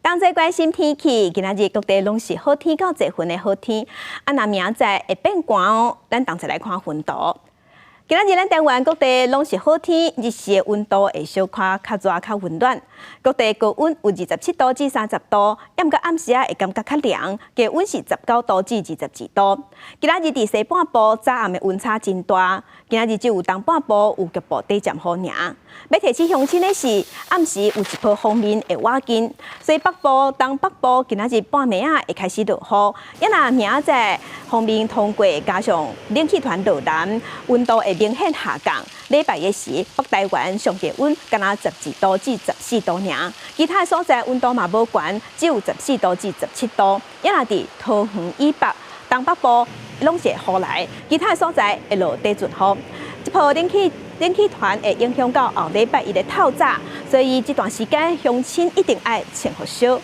同齊關心天氣，今仔日各地攏是好天到濟雲的好天。啊，若明仔載會變寒哦，咱同齊來看溫度。今仔日咱台灣各地攏是好天，日時的溫度會小可較熱較溫暖。各地高溫有27度至30度，毋過暗時仔會感覺較涼，低溫是19度至22度。今仔日佇西半部早暗的溫差真大，今仔日只有東半部有局部短暫雨爾。欲提醒鄉親的是，暗時有一波鋒面會倚近，所以北部、東北部今仔日半暝仔會開始落雨。啊若明仔載鋒面通過，加上冷氣團落南，溫度會明顯下降。禮拜一時，北台灣上低溫干焦12度至14度爾，其他所在溫度嘛無懸，只有14度至17度。啊若佇桃園以北、東北部攏是會雨來，其他所在會落短陣雨。這波冷氣團會影響到後禮拜一的透早，所以這段時間鄉親一定愛穿厚衫。